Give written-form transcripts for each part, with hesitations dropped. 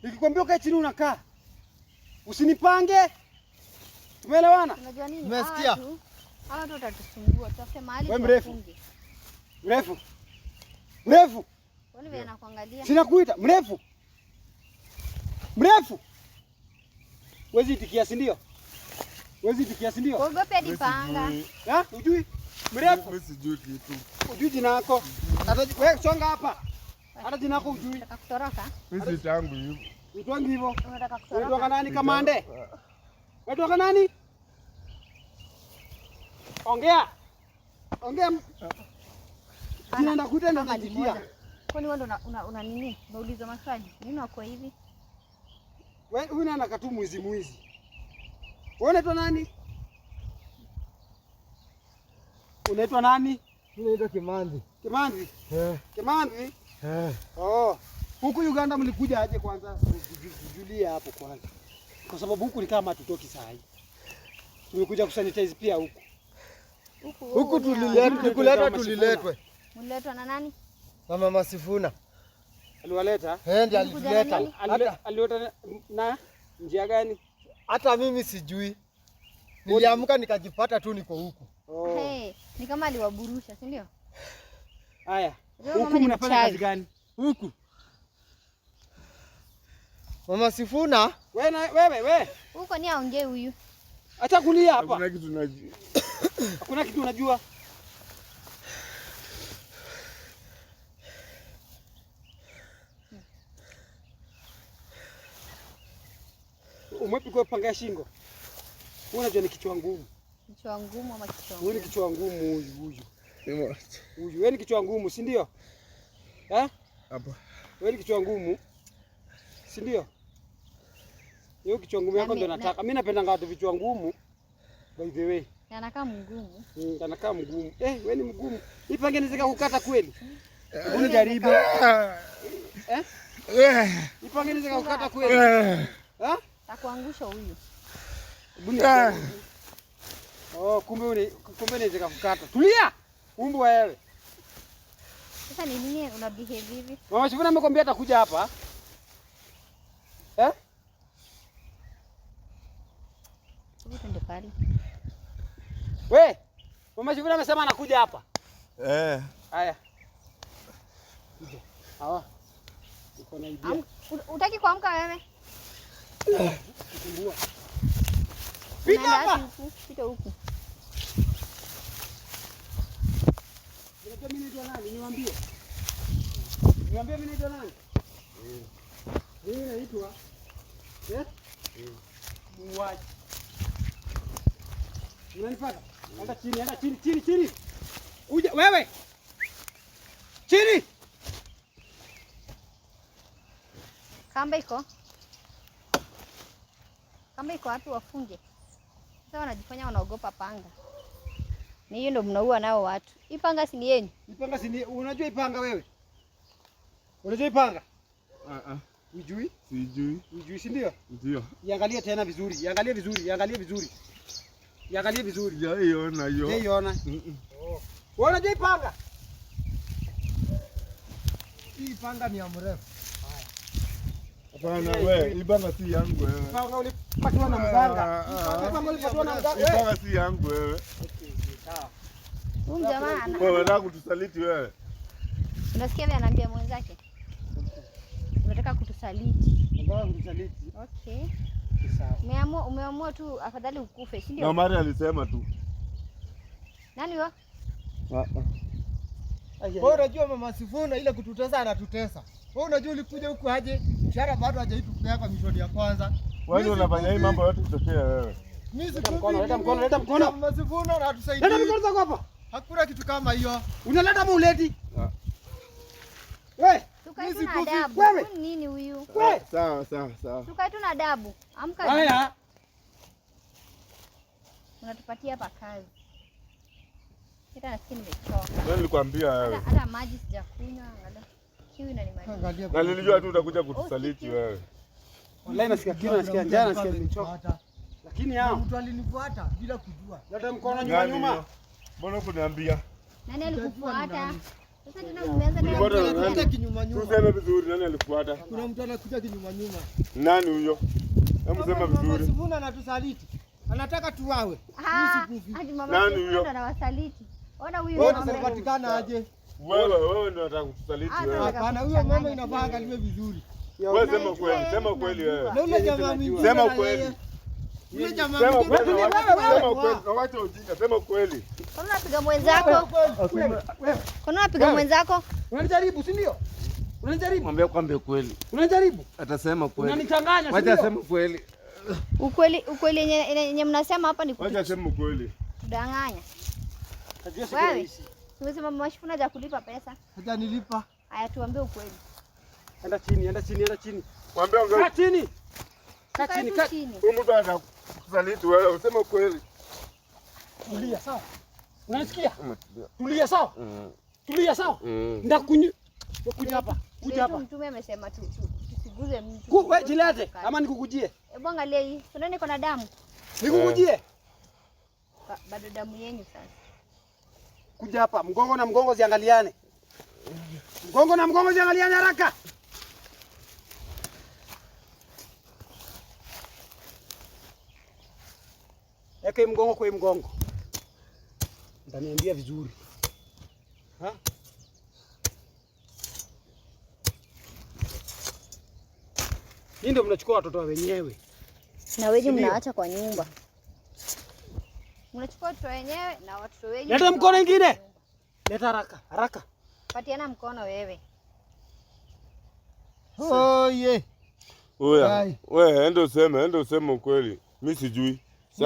Nikikwambia ukae chini unakaa. Usinipange. Tumeelewana? Unajua nini? Umesikia? Hawa watu watatusumbua. Tutafute mahali Wewe mrefu. tuwafunge. Mrefu. Mrefu. Kwani vile anakuangalia? Sina kuita mrefu. Mrefu. Wezi itikia, si ndio? Wezi itikia, si ndio? Uogope hadi panga. Ha? Ujui? Mrefu. Mimi sijui kitu. Ujui jina lako. Hata wewe songa hapa. Hata jina lako ujui. Unataka kutoroka? Mimi si tangu hivyo. Uitwangi hivyo. Unataka Unaitwa kutoroka? nani kamande? Unaitwa nani? Ongea. Ongea. Jina ndakuita ndo Panga najikia. limoja. Kwani wewe ndo una nini? Unauliza maswali. Nini wako hivi? Wewe huyu nani akatu mwizi mwizi. Wewe unaitwa nani? Unaitwa nani? Mimi naitwa Kimanzi. Kimanzi. Eh, Kimanzi. eh. Oh. Huku Uganda mlikuja aje kwanza? Julia hapo kwanza. Kwa sababu huku ni kama hatutoki saa hii. Tumekuja kusanitize pia huku. Huku Huku ni hawa. tuliletwa, tukuletwa Mama tuliletwe. Mliletwa na nani? Na mama Sifuna. Aliwaleta? Eh, ndiye Mlikuja na alituleta. nani? Hata Aliwaleta na njia gani? hata mimi sijui. Niliamka nikajipata tu niko huku. Oh. Hey, ni kama aliwaburusha, si ndio? Haya. Unajua Huku mama ni mnafanya mchawi. kazi gani? Huku. Mama Sifuna Wewe na wewe wewe. Huko ni aongee huyu. Acha kulia hapa. Hakuna kitu najua. Hakuna kitu unajua. Umepigwa panga ya shingo. Wewe unajua ni kichwa ngumu. Kichwa ngumu ama kichwa Huyu ni ngumu? kichwa ngumu huyu huyu. Huyu wewe ni kichwa ngumu, si ndio? Eh? Hapa. Wewe ni kichwa ngumu. Si ndio? Hiyo kichwa ngumu yako Na ndio nataka. Mimi napenda watu vichwa ngumu. By the way. Na anakaa mgumu. Anakaa mgumu. Eh, wewe ni mgumu. Hii pange inaweza kukata kweli? Hebu nijaribu. Eh? Hii pange inaweza kukata kweli? Ha? Takuangusha huyu. Hebu nijaribu. Oh, kumbe inaweza kukata. Tulia. Umbwa wewe. Sasa ni nini una behave hivi? Mama Shivuna amekwambia atakuja hapa. Eh? Hebu twende pale. We, Mama Shivuna amesema anakuja hapa. Eh. Haya. Kuja. Hawa. Uko na idea. Utaki kuamka wewe? Kusumbua. Pita Unaenda hapa. wapi huku? Pita huku. Unajua mimi naitwa nani? Niwaambie. Niwaambie mimi naitwa nani? Mimi naitwa eh? Muuaji. Unanipata? Enda chini, enda chini, chini, chini. Kuja wewe. Chini. Kamba iko? Kamba iko wapi wafunge? Sasa wanajifanya wanaogopa panga. Ni hiyo ndio mnaua nao watu. Hii panga si ni yenu? Ipanga si ni unajua ipanga wewe? Unajua ipanga? Ah ah. Ujui? Sijui. Ujui si ndio? Ndio. Iangalie tena vizuri, iangalie vizuri, iangalie vizuri. Iangalie vizuri. Sijaiona hiyo. Hujaiona? Mm-mm. Wewe unajua ipanga? Hii panga ni ya mrefu. Hapana wewe, ibanga si yangu wewe. Ipanga ulipatiwa na mganga. Ah, ah. Ipanga ulipatiwa na mganga. Wewe. Ibanga si yangu wewe. Okay, sawa. Huyu jamaa ana Wewe unataka kutusaliti wewe. Unasikia vile anaambia mwenzake? Unataka kutusaliti. Mganga kutusaliti. Okay. Sawa. Umeamua tu afadhali ukufe, si Na ndio? Omari alisema tu. Nani huyo? Ah ah. Wewe unajua mama Sifuna ile kututesa anatutesa. Wewe unajua ulikuja huku aje, mshahara bado hajaitupea kwa mishoni ya kwanza. Wewe Mimi unafanya hii sikufi. mambo yote kutokea wewe. Mimi Leta sikufi. mkono, leta mkono, leta mkono. Mama Sifuna anatusaidia. Leta mikono zako hapa. Hakuna kitu kama hiyo. Unaleta ama uleti? Ah. Wewe, Tukae tu Mimi na sikufi. adabu. Wewe. Huyu ni nini huyu? wewe. Sawa sawa sawa. Tukae tu na adabu. Amka. Haya. Unatupatia hapa kazi. Hata nasikia nimechoka. Wewe nilikwambia wewe. Hata maji sijakunywa, angalia. Kiu inanimaliza. Angalia. Na nilijua tu utakuja kutusaliti wewe. Wallahi nasikia kiu, nasikia njaa, nasikia nimechoka. Lakini hao, Mtu alinifuata bila kujua. leta mkono nyuma Nani nyuma. hiyo? Mbona kuniambia? Nani alikufuata? Sasa tena mmeanza tena Ulifuata na kuongea. nani? Anakuja kinyuma nyuma. Tuseme vizuri, nani alifuata? Kuna mtu anakuja kinyuma nyuma. Nani huyo? Hebu sema Mama vizuri. Sifuna anatusaliti. Anataka tuwawe. Ah, Mimi sikufi. hadi mama Nani Sifuna huyo? ndo anawasaliti. Ona huyu Wewe mama. unapatikana aje? Wewe ndio unataka kutusaliti Ah, wewe. nataka Hapana, huyo mama inafaa angaliwe vizuri. Wewe sema kweli, sema kweli wewe. Na yule jamaa mwingine Sema na ukweli. yeye. Yule jamaa Sema mwingine kweli, na yeye. sema kweli, na wacha ujinga, sema kweli. Kwani unapiga mwenzako? Wewe, wewe. Kwani unapiga mwenzako? Unanijaribu, si ndio? Unanijaribu? Mwambie kwambie kweli. Unanijaribu? Atasema kweli. Unanichanganya, si Wacha ndio? aseme kweli. Ukweli yenye mnasema hapa ni Wacha sema kweli. kutudanganya. Najua siku Wewe. rahisi. Tumesema mama Sifuna hajakulipa pesa. Hajanilipa. Haya, tuambie ukweli. Enda chini, enda chini, enda chini. Mwambie Kaa ongea. chini. Kaa Tukae chini, tu kaa. chini. Huyu mtu anataka kusaliti wewe, useme kweli. Tulia sawa. Unanisikia? Tulia sawa. Tulia sawa. Ndakunyu. Kuja hapa. Kuja Ndio tu hapa. Mtume amesema tusiguze mtu. Wewe jilete ama nikukujie? Hebu angalia hii. Unaona iko na damu? Nikukujie. Bado damu yenyu sasa. Kuja hapa, mgongo na mgongo ziangaliane. Mgongo na mgongo ziangaliane haraka. Eke hii mgongo kwa hii mgongo. Mtaniambia vizuri. Ha? Hii ndio mnachukua watoto wenyewe. Na wenyu Ndio. mnaacha kwa nyumba. Mnachukua watoto wenyewe na watoto wenyu. Leta mkono ingine. Leta haraka, haraka. Patiana mkono wewe. Oh yeah. Oya, Ai. wewe enda useme ukweli. Mimi sijui. Mimi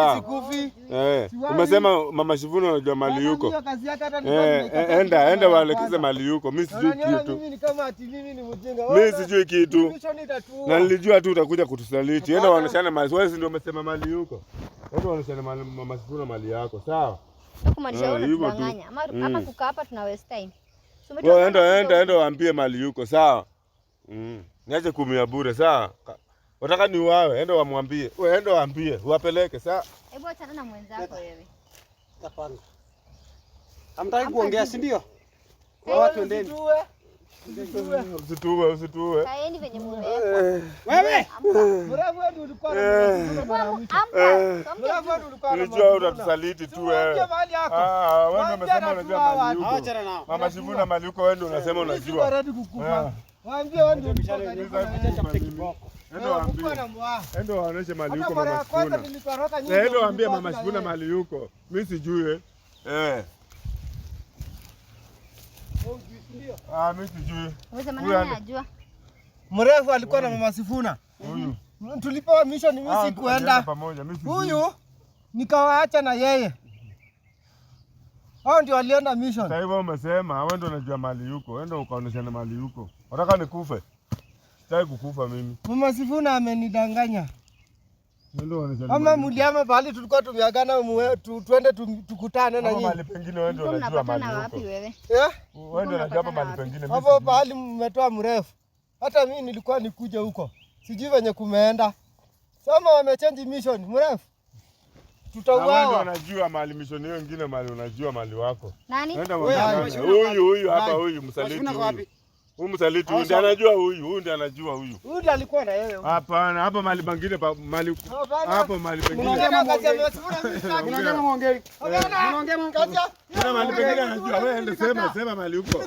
Sawa. sikufi. Eh, Siwai. umesema mama Shivuna anajua mali yuko. Hiyo kazi yake hata nilikuwa Eh, nimeikataa enda mara enda ya waelekeze kwanza. mali yuko. Mimi sijui Unaniona kitu. mimi ni kama ati mimi ni mjinga. Mimi sijui kitu. Mission itatuua. Na nilijua tu utakuja kutusaliti. Enda waoneshane mali. Wewe si ndio umesema mali yuko. Enda waoneshane mali mama Shivuna mali yako. Sawa? Sio kumaanisha Eh, wewe hivyo tu. unatudanganya. Ama kukaa hapa tuna waste time. Si umetoka Wewe enda hapa enda kidogo. enda waambie mali yuko, sawa? Niache kumia bure, sawa? Wataka ni wawe, enda wamwambie. Wewe enda waambie, uwapeleke, sawa? Hebu achana na mwenzako wewe. Tapanga. Hamtaki kuongea, si ndio? Wewe twendeni. Usituue, usituue. Kaeni venye mmewekwa. Wewe! Amka. Mrefu wewe ndio ulikuwa na Mama mara ya mwisho. Amka. Amka. Mrefu wewe ndio ulikuwa na Nilijua wewe utatusaliti tu wewe. Waambie mahali yako. Ah, wewe ndio Waambie umesema unajua anajua mali yuko. Achana nao. Mama Shivuna mali yuko, wewe ndio unasema Mimi siko unajua. ready kukufa. Ah. Waambie wewe ndio ulikuwa karibu na yeye. Chapte kiboko. Enda waambie. Kulikuwa na mwa. Enda waoneshe mali Hata yuko mara mama ya kwanza Shivuna. nilitoroka nyinyi. Enda ndio waambie mlikuwa mama na Shivuna yeye. mali yuko. Mimi sijui. Eh. Ah, mimi sijui. Umesema Huyu nani anajua? Mrefu alikuwa na mama Sifuna. Huyu. Tulipewa mission mimi Ah, tulienda sikuenda. pamoja, mimi sijui. Huyu nikawaacha na yeye. Hao ndio walienda mission. Sasa hivyo umesema wewe ndio unajua mali yuko, wewe ndio ukaoneshana mali yuko. Unataka nikufe? Sitaki kukufa mimi. Mama Sifuna amenidanganya. Wewe ndio unaoneshana. Ama mali yuko. muliama pahali tulikuwa tumeagana tuende tukutane na Ama nyinyi. mahali pengine wewe ndio Mlikuwa unajua mnapatana mali wapi yuko. wewe? Eh? Wewe ndio unajua hapa mahali Mnapatana pengine. mimi Hapo sijui. pahali mmetoa mrefu. Hata mimi nilikuwa nikuje huko. Sijui venye kumeenda. Sema wamechange mission mrefu. Na wewe ndio Tutauawa. unajua mahali mission hiyo ingine mahali unajua mahali wako. Nani? Nenda Wewe, mwambie. wewe, Huyu huyu hapa Hai. huyu msaliti Mashifuna kwa huyu. wapi? Huyu msaliti huyu ndiye anajua huyu, huyu ndiye anajua huyu. Huyu ndiye alikuwa na yeye. Hapana, hapa mahali pengine pa mahali Hapana. hapo mahali pengine. Mnaongea Kazi ya Mama Sifuna mimi sitaki. Mnaongea ama muongei? Hapana. Mnaongea ama Kazi ya Kuna mahali pengine anajua. Wewe ende sema, sema mahali huko.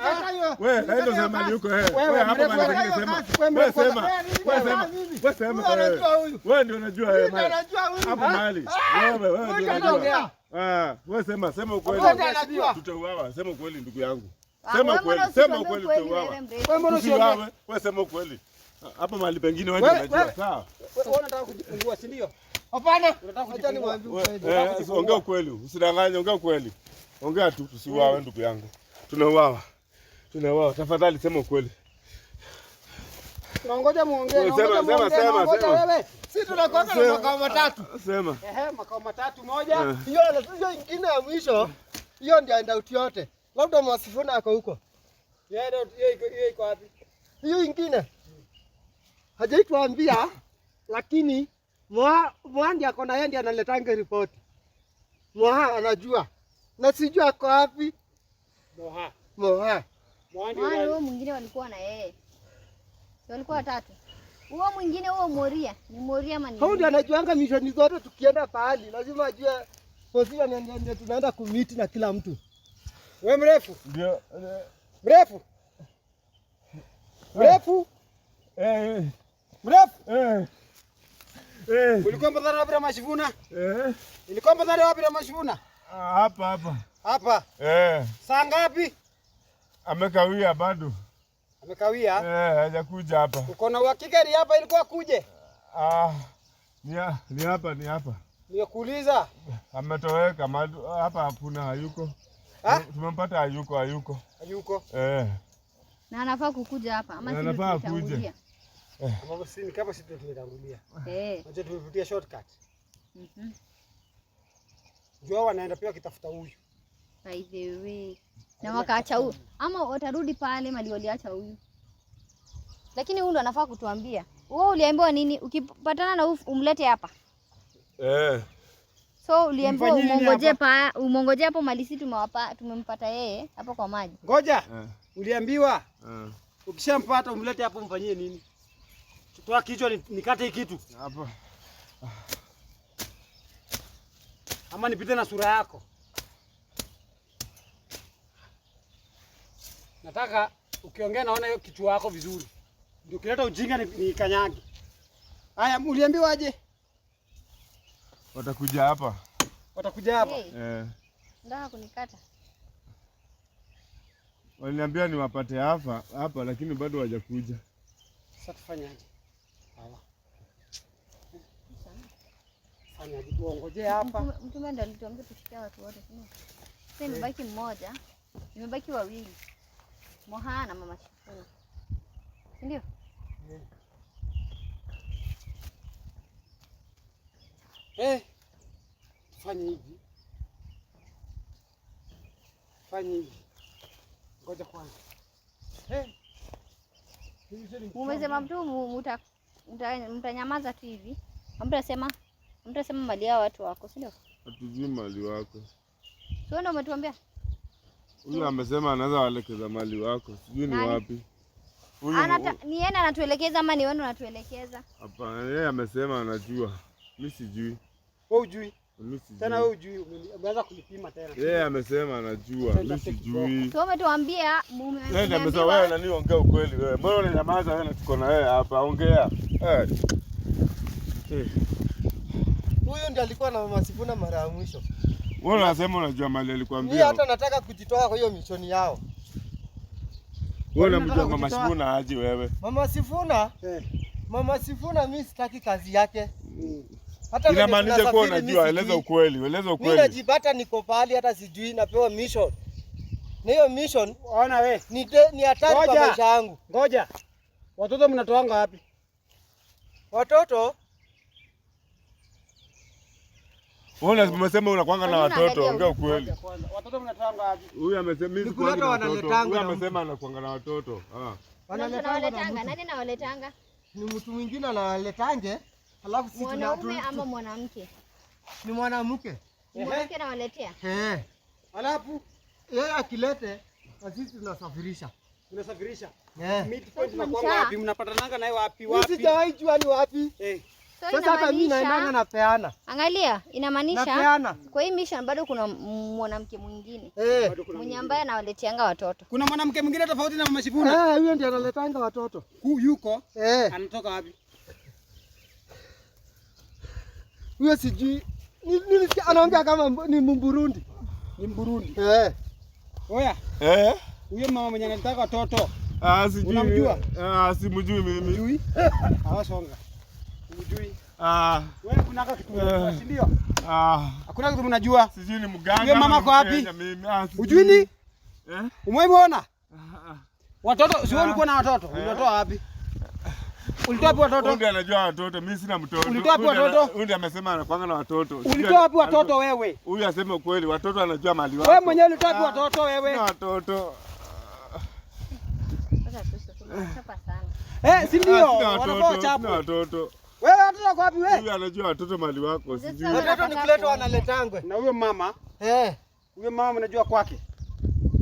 Wewe enda sema mahali huko wewe. Wewe hapo mahali pengine sema. Wewe sema. Wewe sema. Wewe sema Huyu anajua wewe. huyu. Wewe ndio unajua wewe Huyu mahali. anajua huyu. Hapo mahali. Wewe wewe ndio unajua. Anaongea. Ah, wewe sema, sema ukweli. Huyu ndiye anajua. Tutauawa, sema ukweli ndugu yangu. Ah, Sema wewe ukweli, mbona sema usituambie ukweli ukweli tutauawa. wewe mrefu? Wewe mbona usiongee? Usiuawe, wewe sema ukweli. Hapo mahali pengine wewe ndio Wewe- unajua, wewe- sawa? Wewe unataka kujifungua, si ndio? Hapana. Unataka Acha kujifungua. niwaambie ukweli. Eh, ongea ukweli, usidanganye, ongea ukweli. Ongea tu, tusiuawe ndugu yangu. Tunauawa. Tunauawa. Tafadhali sema ukweli. Naongoja muongee, Wewe sema, naongoja sema, muongee, sema, naongoja sema. wewe. Si tunakuwa na makao matatu. Sema. Ehe, makao matatu moja. Hiyo hiyo ingine ya mwisho, hiyo ndio handout yote. Labda Mama Sifuna ako huko. Yeye ndio hiyo iko wapi? Hiyo ingine hajaituambia, lakini Mwa ndiye ako na yeye ndiye analetanga ripoti. Mwa anajua na sijui ako wapi Moha. Moha. Maana huyo mwingine walikuwa na yeye. Si walikuwa watatu. Huo mwingine huo Moria, ni Moria ama ni? Huyu ndiye anajuanga mishoni zote, tukienda pahali lazima ajue position ndio tunaenda kumiti na kila mtu. Wewe mrefu. Ndio. Mrefu. Mrefu. Mrefu. Ulikuwa mbadhara wapi na Mashivuna? Ulikuwa mbadhara wapi na Mashivuna? Hapa hapa. Hapa. Saa ngapi? Amekawia bado. Amekawia? Hajakuja hapa. Uko na uhakika ni hapa ilikuwa kuje? Ni hapa, ni hapa. Nimekuuliza. Ametoweka hapa, hakuna, hayuko. Tumempata hayuko, hayuko. Hayuko. Na anafaa kukuja hapa ama sisi Anafaa kuje. Ambapo sisi ni kama sisi tumetangulia. Unajua tumepitia shortcut. Jua wanaenda pia kitafuta huyu. By the way. Na wakaacha huyu. Ama watarudi pale mali waliacha huyu. Lakini huyu ndo anafaa kutuambia. Wewe uliambiwa nini? Ukipatana na huyu umlete hapa. So uliambiwa umongoje pa, umongoje hapo mali sisi tumewapa, tumempata yeye hapo kwa maji. Ngoja. Uliambiwa ukishampata umlete hapo umfanyie nini? Toa kichwa nikate hii kitu. Hapo. Ama nipite na sura yako. Nataka ukiongea naona hiyo kichwa yako vizuri. Ndio ukileta ujinga ni kanyage. Haya, uliambiwa aje? Watakuja hapa. Watakuja hapa. Hey. Ndio kunikata. Waliniambia niwapate hapa hapa lakini bado hawajakuja. Sasa tufanyaje? Hawa. Fanyaje? Tuongojee hapa. Mtume ndiye alituambia tushikie watu wote. Sasa imebaki mmoja. Imebaki wawili. Moha na Mama Shifuna. Ndio? Tufanye hivi. Fanye hivi. Ngoja kwanza. Umesema mtu mtanyamaza tu hivi. Hamtasema mali yao watu wako, si ndio? Hatujui mali wako. Sio ndio umetuambia? Huyu amesema anaweza waelekeza mali wako. Sijui ni wapi. Huyu ni yeye anatuelekeza ama ni wewe unatuelekeza? Hapana, yeye amesema anajua. Mimi sijui. Wewe hujui? Mimi sijui. Tena wewe hujui, umeanza kunipima tena. Yeye amesema anajua, mimi sijui. Sio umetuambia mume. Yeye amesema wewe nani, ongea ukweli wewe. Mbona unanyamaza wewe na tuko na wewe hapa, ongea. Huyu ndiye alikuwa na Mama Sifuna mara ya mwisho. Wewe unasema unajua mali alikwambia. Mimi hata nataka kujitoa kwa hiyo mishoni yao. Wewe unamjua Mama Sifuna aje wewe? Mama Sifuna? Mama Sifuna mimi sitaki kazi yake. Hata inamaanisha kuwa unajua, eleza ukweli, eleza ukweli. Mimi najipata niko pahali hata sijui, napewa mission. Na hiyo mission ona we ni hatari kwa maisha yangu. Ngoja. Watoto mnatoanga wapi? Watoto? Wewe unasema unakuanga na watoto, ongea ukweli. Watoto mnatoanga wapi? Huyu amesema mimi sikuangi na watoto. Huyu amesema anakuanga na watoto. Wanaletanga, nani anawaletanga? Ni mtu mwingine anawaletange. Alafu sisi mwanaume ama mwanamke? Ni mwanamke. Mwanamke anawaletea? Alafu yeye akilete na sisi tunasafirisha. Tunasafirisha. Meet point inakuwa wapi? Mnapatananga naye wapi wapi? Mimi sijawahi jua ni wapi. Sasa hata mimi naendanga napeana. Angalia, inamaanisha kwa hii mission bado kuna mwanamke mwingine. Mwenye ambaye anawaleteanga watoto. Kuna mwanamke mwingine tofauti na Mama Sifuna? Huyo ndiye analetanga watoto. Yuko? Anatoka wapi? Huyo sijui. Nilisikia anaongea kama ni Mburundi. Ni Mburundi. Oya. Huyo mama mwenye anataka watoto. Sijui. Unamjua? Simjui mimi. Unamjui? Hawasonga. Unamjui? Wewe kuna kitu unajua, si ndio? Hakuna kitu mnajua. Sijui ni mganga. Huyo mama kwa wapi? Unajui ni? Umemwona? Watoto, si wewe ulikuwa na watoto? Ulitoa wapi? Ulitoa wapi watoto? Huyu anajua watoto, mimi sina mtoto. Ulitoa wapi watoto? Huyu ndiye amesema anakuanga na watoto. Ulitoa wapi watoto wewe? Huyu aseme ukweli, watoto anajua mali wako. Wewe mwenyewe ulitoa wapi watoto wewe? Sina watoto. Sasa tunachapa sana. Si ndio? Wanafaa chapo. Sina watoto. Wewe watoto wako wapi wewe? Huyu anajua watoto mali wako, sijui. Watoto ni kuletwa wanaletangwe. Na huyo mama? Huyo mama mnajua kwake?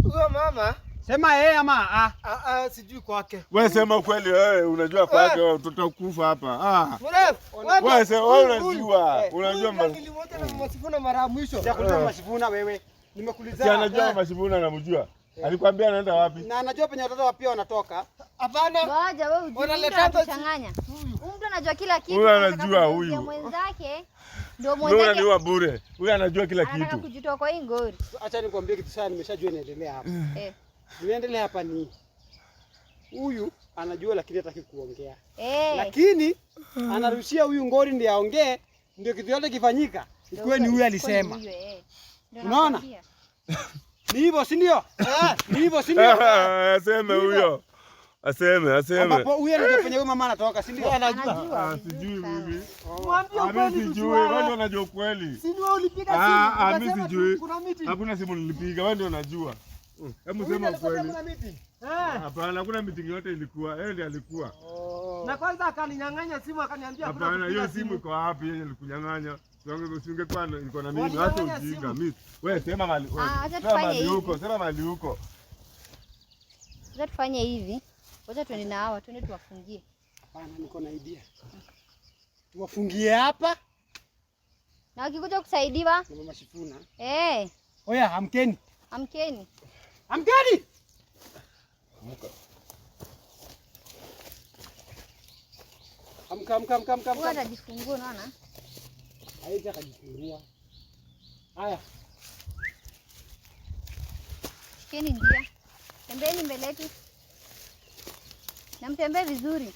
Huyo mama Sema eh ama a. Ah, sijui kwake. Wewe sema ukweli wewe, unajua kwake tutakufa hapa. Ah. Mrefu. Wewe sema wewe unajua, unajua Nilimwona na Mama Sifuna mara ya mwisho. Sijakuuliza Mama Sifuna wewe. Nimekuuliza. Si anajua Mama Sifuna anamjua. Alikwambia anaenda wapi? Na anajua penye watoto pia wanatoka. Hapana. Ngoja wewe ujue. Unachanganya. Mtu anajua kila kitu. Huyu anajua huyu. Mwenzake ndio Wewe mwenzake. unaniua bure. Huyu anajua kila kitu. Anataka kujitoa kwa hii ngori. Acha nikwambie kitu sana, nimeshajua inaendelea hapa. Eh. Inaendelea hapa ni huyu anajua lakini hataki kuongea. Eh. Lakini anarushia huyu ngori ndiye aongee, ndio kitu yote kifanyika. Ikuwe ni huyu alisema. Unaona? Ni hivyo si ndio? Ni hivyo si ndio? Aseme huyo. Aseme, aseme. Ambapo huyu anajua penye huyu mama anatoka si ndio? Anajua. Sijui mimi. Mwambie ukweli. Mimi sijui, wewe ndio unajua ukweli. Si wewe ulipiga simu. Mimi sijui. Kuna meeting. Hakuna simu nilipiga, wewe ndio unajua. Hebu sema ukweli. Kuna meeting. Hapana, hakuna meeting yote ilikuwa. Yeye ndiye alikuwa. Na kwanza akaninyang'anya simu akaniambia hakuna. Hapana, hiyo simu iko wapi yenye nilikunyang'anya? Usingekuwa iko na mimi, acha ujinga. Mimi wewe sema mali. Acha tufanye hivi. Huko, sema mali huko. Acha tufanye hivi. Wacha tuende na hawa, tuende tuwafungie. Hapana, niko na idea. Tuwafungie hapa. Na wakikuja kusaidiwa na Mama Sifuna. Eh. Oya, amkeni. Amkeni. Amkeni. Amka. Amka, amka, amka, amka. Huwa atajifungua unaona? Haita kujifungua. Haya. Shikeni njia. Tembeeni mbele yetu. Na mtembee vizuri.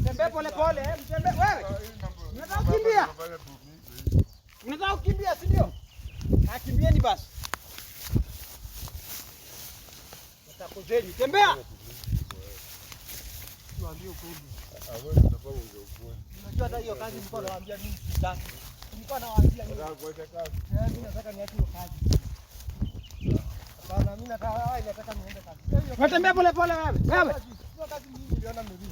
Tembee pole pole, mtembee wewe. Unataka kukimbia? Unataka kukimbia si ndio? Akimbieni basi. Mtakuzeni. Tembea. Tuambie ukweli. Unajua hata hiyo kazi nilikuwa nawaambia mimi sitaki. Nilikuwa nawaambia mimi. Nataka kuacha kazi. Mimi nataka niache hiyo kazi. Hapana, mimi nataka niende kazi. Watembea pole pole wewe. Wewe. Hiyo kazi mimi niliona mimi.